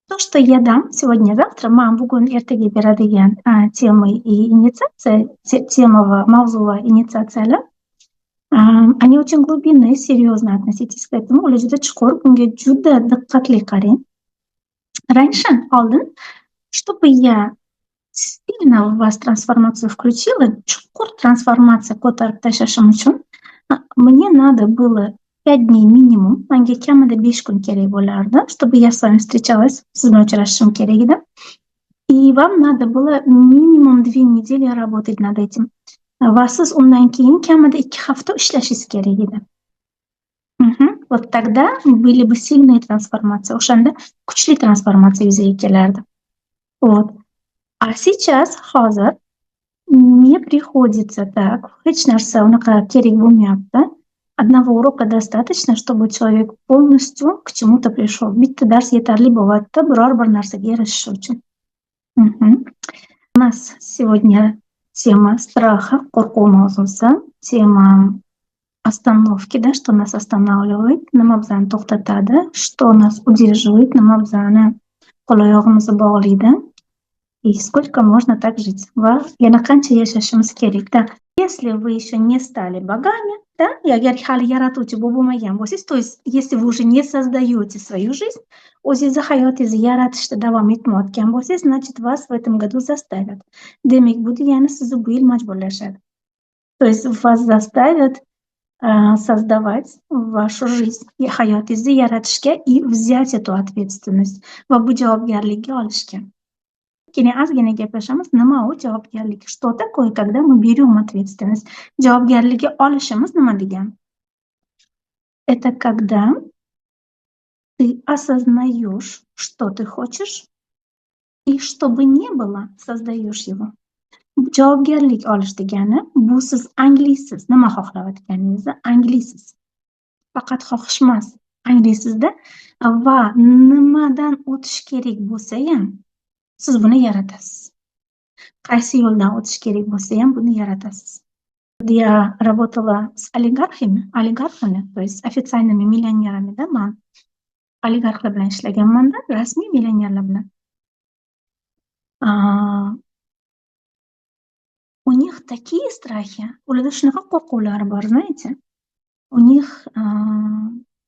То, что я дам сегодня-завтра, man bugun ertaga beradigan темы и инициация, тема va mavzu va initsiatsiyalar, они очень глубинные, серьезно относитесь к этому. Ular juda chuqur, bunga juda diqqatli qarang. Раньше, oldin, чтобы я сильно в вас трансформацию включила, chuqur transformatsiya ko'tarib tashlashim uchun, мне надо было 5 дней минимум, manga kamida 5 kun kerak bo'lardi, чтобы я с вами встречалась, siz bilan uchrashishim kerak edi. И вам надо было минимум 2 недели работать над этим. Va siz undan keyin kamida 2 hafta ishlashingiz kerak edi. Вот тогда были бы сильные трансформации. O'shanda kuchli transformatsiya yuzaga kelardi. Вот. А сейчас, hozir, не приходится так, hech narsa unaqa kerak bo'lmayapti. Одного урока достаточно, чтобы человек полностью к чему-то пришел. Bitta dars yetarli bo'lyapti biror bir narsaga erishish uchun. У нас сегодня тема страха, qo'rquv mavzusi, тема остановки, да, что нас останавливает, nima bizani to'xtatadi, что нас удерживает, nima bizani qo'l-oyog'imizni bog'laydi. И сколько можно так жить? Va yana qancha yashashimiz kerak, да? Если вы еще не стали богами, да, agar hali yaratuvchi bo'lib bo'lmagan bo'lsangiz, то есть если вы уже не создаете свою жизнь, o'zingizni hayotingizni yaratishda davom etmayotgan bo'lsangiz, значит, вас в этом году заставят. Demak, bu degani sizni bu yil majburlashadi. То есть вас заставят создавать вашу жизнь, hayotingizni yaratishga и взять эту ответственность va bu javobgarlikka olishga. Keling, ozgina gaplashamiz. Nima u javobgarlik? Что такое, когда мы берем ответственность? Javobgarlikka olishimiz nima degani? Это когда ты осознаешь, что ты хочешь, и что бы ни было, создаешь его. Javobgarlik olish degani bu siz anglaysiz nima xohlayotganingizni anglaysiz. Faqat xohish emas, anglaysizda va nimadan o'tish kerak bo'lsayam, siz buni yaratasiz. Qaysi yo'ldan o'tish kerak bo'lsayam, buni yaratasiz. Я работала с олигархами, олигархами, то есть официальными миллионерами, да, man oligarxlar bilan ishlaganmanda, rasmiy millionerlar bilan. У них такие страхи, ularda shunaqa qo'rquvlari bor, знаете. У них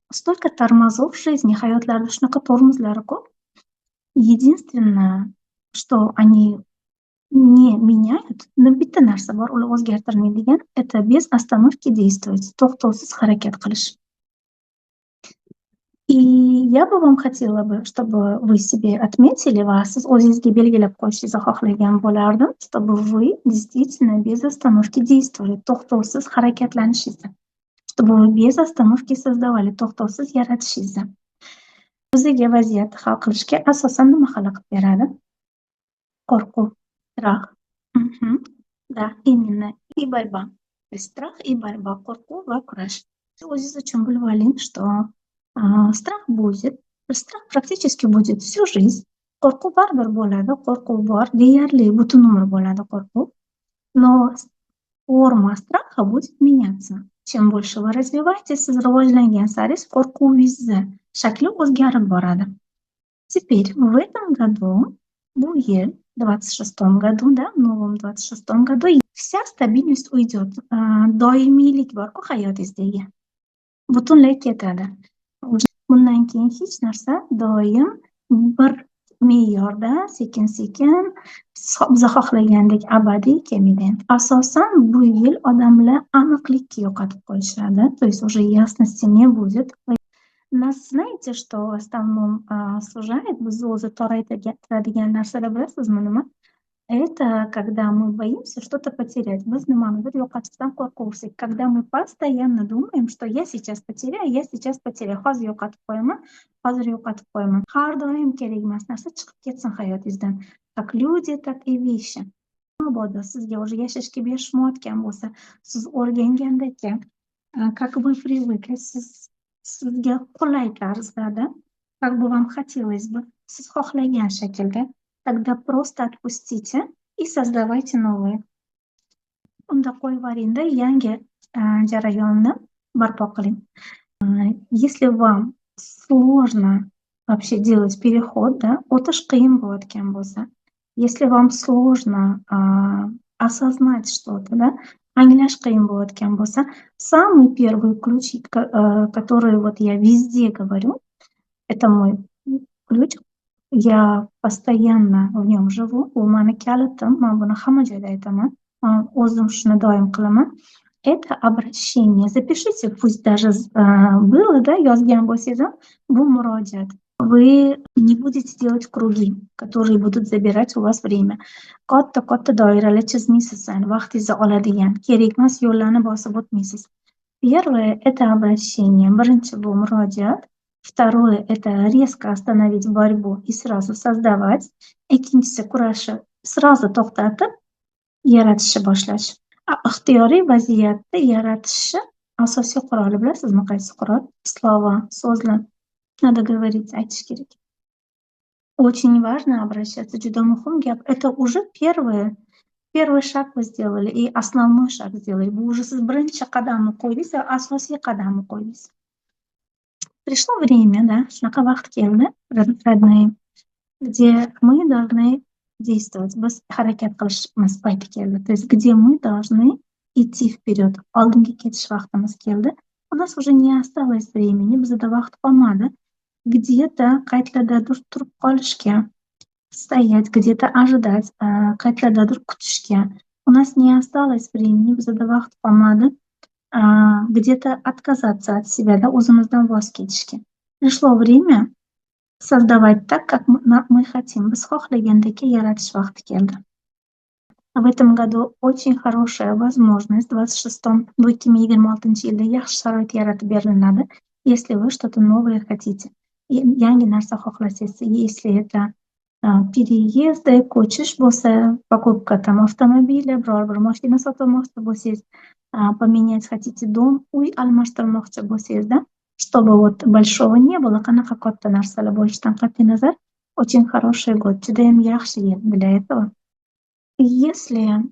столько тормозов в жизни, hayotlarida shunaqa tormozlari ko'p. Единственное, что они не меняют, но bitta narsa bor, ular o'zgartirmaydigan, это без остановки действовать, to'xtovsiz harakat qilish. И я бы вам хотела бы, чтобы вы себе отметили, va siz o'zingizga belgilab qo'yishingizni xohlagan bo'lardim, чтобы вы действительно без остановки действовали, to'xtovsiz harakatlanishingizni, чтобы вы без остановки создавали, to'xtovsiz yaratishingizni. Bizga vaziyatni hal qilishga asosan nima xalaqit beradi? Qo'rquv, страх. Мгм. Да, именно. И борьба. То есть страх и борьба, qo'rquv va kurash. O'zingiz uchun bilib oling, что страх будет, страх практически будет всю жизнь. Qo'rquv baribir bo'ladi, qo'rquv bor, deyarli butun umr bo'ladi qo'rquv. Но форма страха будет меняться. Чем больше вы развиваетесь, siz rivojlangan sari qo'rquvingizni shakli o'zgarib boradi. Теперь в этом году, bu yil, 26 году, да, в новом 26 году вся стабильность уйдет. Doimiylik bor-ku hayotingizdagi, butunlay ketadi. Bundan keyin hech narsa doim bir me'yorda sekin-sekin biza xohlagandek abadiy kelmaydi. Asosan bu yil odamlar aniqlikka yo'qotib qo'yishadi. То есть уже ясности не будет. Нас, знаете, что в основном сужает, bizni o'zi toraytiradigan narsalar bilasizmi nima? Это когда мы боимся что-то потерять. Biz nimanidir yo'qotishdan qo'rquvsak. Когда мы постоянно думаем, что я сейчас потеряю, я сейчас потеряю. Hozir yo'qotib qo'yaman, hozir yo'qotib qo'yaman. Har doim kerak emas narsa chiqib ketsin hayotingizdan. Как люди, так и вещи. Mabodo sizga уже yashashga berishmayotgan bo'lsa, siz o'rgangandek, как вы привыкли, siz sizga qulay tarzda, как бы вам хотелось бы, siz xohlagan shaklda, тогда просто отпустите и создавайте новые. Unda qo'yib yuboringda, yangi jarayonni barpo qiling. Если вам сложно вообще делать переход, да, o'tish qiyin bo'layotgan bo'lsa, если вам сложно осознать что-то, да, anglash qiyin bo'layotgan bo'lsa, самый первый ключ, который вот я везде говорю, это мой ключ, я постоянно в нем живу, bu mani kalitim, man buni hamma joyda aytaman, man o'zim shuni doim qilaman. Это обращение. Запишите, пусть даже было, да, yozgan bo'lsangiz ham, bu murojaat. Вы не будете делать круги, которые будут забирать у вас время. Katta-katta doiralar chizmaysiz, ya'ni vaqtingizni oladigan, kerakmas yo'llarni bosib o'tmaysiz. Первое — это обращение. Birinchi bu murojaat. Второе — это резко остановить борьбу и сразу создавать. Ikkinchisi kurashni сразу to'xtatib, yaratishni boshlash. Ixtiyoriy vaziyatni yaratishni asosiy quroli bilasizmi qaysi qurol? Слова, so'zlar. Надо говорить, aytish kerak. Очень важно обращаться, juda muhim gap. Это уже первый шаг вы сделали и основной шаг сделали. Bu уже siz birinchi qadamni qo'ydingiz va asosiy qadamni qo'ydingiz. Пришло время, да, shunaqa vaqt keldi, родные, где мы должны действовать. Biz harakat qilishimiz payti keldi. То есть где мы должны идти вперед. Oldinga ketish vaqtimiz keldi. У нас уже не осталось времени, bizda vaqt qolmadi. Где-то qayerlardadir turib qolishga, стоять, где-то ожидать, qayerlardadir kutishga. У нас не осталось времени, bizda vaqt qolmadi. Где-то отказаться от себя, да, o'zimizdan voz kechishga. Пришло время создавать так, как мы хотим. Biz xohlagandek yaratish vaqti keldi. В этом году очень хорошая возможность, в 26-м, bu 2026-yilda yaxshi sharoit yaratib beriladi, если вы что-то новое хотите. Yangi narsa xohlasangiz, если это переезды, ko'chish bo'lsa, покупка там автомобиля, biror bir mashina sotib olmoqchi bo'lsangiz, поменять хотите дом, uy almashtirmoqchi bo'lsangiz, да, чтобы вот большого не было, qanaqa katta narsalar bo'lishidan qat'iy nazar, очень хороший год, judayam yaxshi yil для этого. Если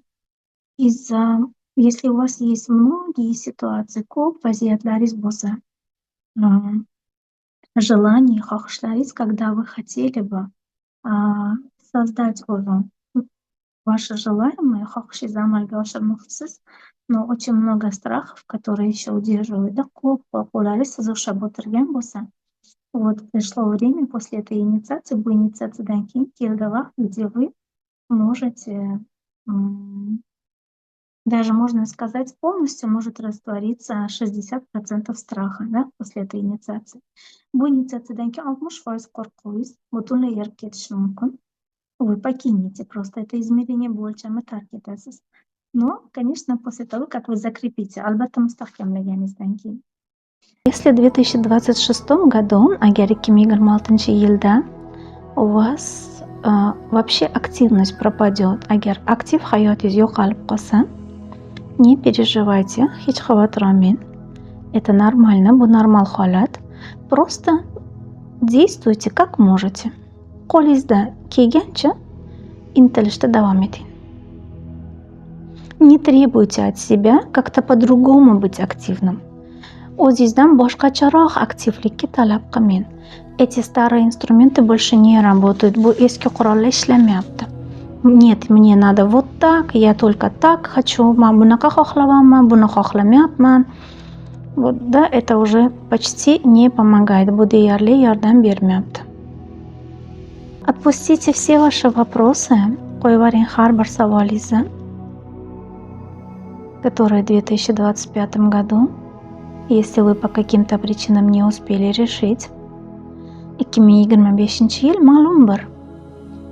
у вас есть многие ситуации, ko'p vaziyatlaringiz bo'lsa, желаний, xohishlaringiz, когда вы хотели бы создать уже ваше желаемое, xohishingizni amalga oshirmoqchisiz, но очень много страхов, которые еще удерживают, да, ko'p qo'rquvlaringiz sizni ushlab o'tirgan bo'lsa, вот пришло время после этой инициации, bu initsiatsiyadan keyin keldi vaqt, где вы можете, даже можно сказать, полностью может раствориться 60% страха, да, после этой инициации. Bu initsiatsiyadan keyin 60% qo'rquvingiz butunlay erib ketishi mumkin. Вы покинете просто это измерение, bu o'lchamni tark etasiz. Но, конечно, после того, как вы закрепите, albatta mustahkamlaganingizdan keyin. Если в 2026 году, agar 2026-yilda у вас вообще активность пропадет, agar aktiv hayotingiz yo'qolib qolsa, не переживайте, hech xavotir olmang. Это нормально, bu normal holat. Просто действуйте как можете. Qo'lingizda kelgancha intilishda davom eting. Не требуйте от себя как-то по-другому быть активным. O'zingizdan boshqacharoq aktivlikka talab qilmang. Эти старые инструменты больше не работают. Bu eski qurollar ishlamayapti. Нет, мне надо вот так, я только так хочу, man bunaqa xohlayapman, buni xohlamayapman. Вот, да, это уже почти не помогает. Bu deyarli yordam bermayapti. Отпустите все ваши вопросы, qo'yvoring har bir savolingizni, которые в 2025 году, если вы по каким-то причинам не успели решить, 2025-yil ma'lum bir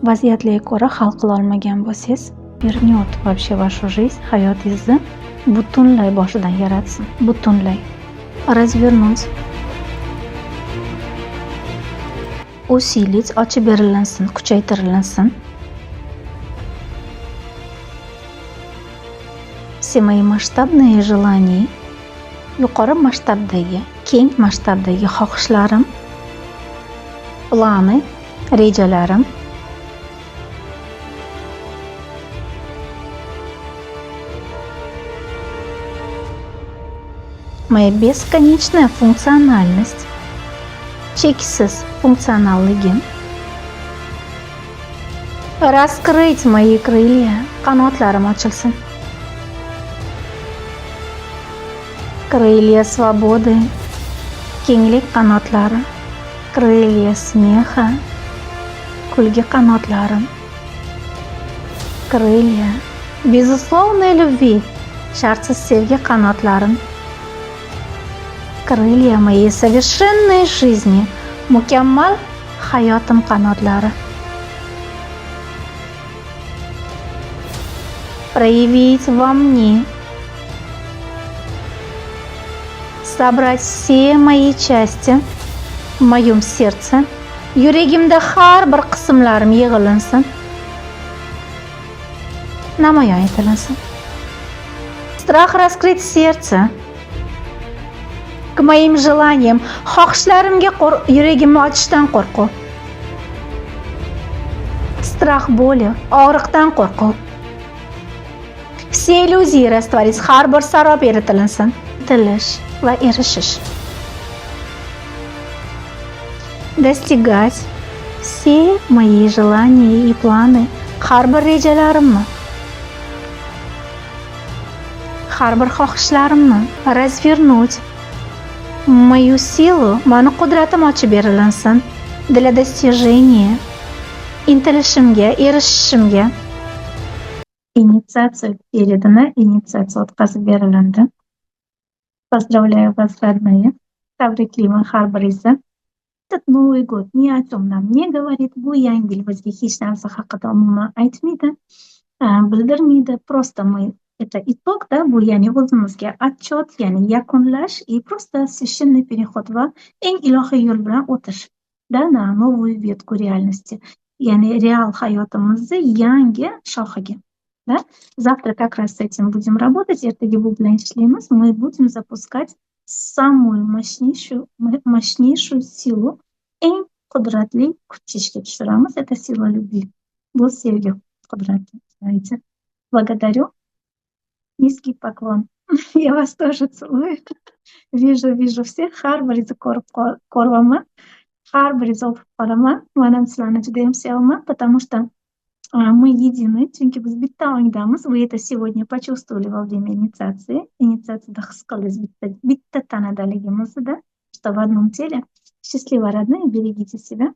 vaziyatlarga ko'ra hal qila olmagan bo'lsangiz, вернет вообще вашу жизнь, hayotingizni butunlay boshidan yaratsin, butunlay. Развернуть, усилить, ochib berilinsin, kuchaytirilinsin. Все мои масштабные желания, yuqori masshtabdagi, keng masshtabdagi xohishlarim, планы, rejalarim моя бесконечная функциональность, Cheksiz funksionalligim. Раскрыть мои крылья, qanotlarim ochilsin. Крылья свободы, kenglik qanotlari. Крылья смеха, kulgi qanotlarim. Крылья безусловной любви, shartsiz sevgi qanotlarim. Крылья моей совершенной жизни, mukammal hayotim qanotlari. Проявить во мне, собрать все мои части в моем сердце, yuragimda har bir qismlarim yig'ilinsin, namoyon etilinsin. Страх раскрыть сердце к моим желаниям, xohishlarimga yuragimni ochishdan qo'rquv. Страх боли, og'riqdan qo'rquv. Все иллюзии растворить, har bir sarob eritilinsin. Intilish va erishish. Достигать все мои желания и планы, har bir rejalarimni, har bir xohishlarimni. Развернуть мою силу, mani qudratim ochib berilinsin для достижения, intilishimga, erishishimga. Инициация передана, инициация o'tkazib berilindi. Поздравляю вас, родные. Tabriklayman har biringizni. Этот Новый год ни о чем нам не говорит. Bu yangi yil bizga hech narsa haqida umuman aytmaydi, bildirmaydi. Просто мы это итог, да, bu ya'ni o'zimizga отчет, ya'ni yakunlash и просто священный переход va eng ilohiy yo'l bilan o'tish, да, на новую ветку реальности. Ya'ni real hayotimizni yangi shoxiga. Да? Завтра как раз с этим будем работать. Ertaga bu bilan ishlaymiz. Мы будем запускать самую мощнейшую силу, eng qudratli kuch ishga tushiramiz. Это сила любви. Bu sevgi qudrati. Знаете. Благодарю. Низкий поклон. Я вас тоже целую. Вижу, вижу всех. Har biringizni ko'rib ko'ryapman. Har biringizni o'pib qolaman. Man ham sizlarni judayam sevaman, потому что мы едины, chunki biz bitta ongdamiz. Вы это сегодня почувствовали во время инициации. Initsiatsiyada his qildingiz bitta tanadaligimizni, да, что в одном теле. Счастливо, родные, берегите себя.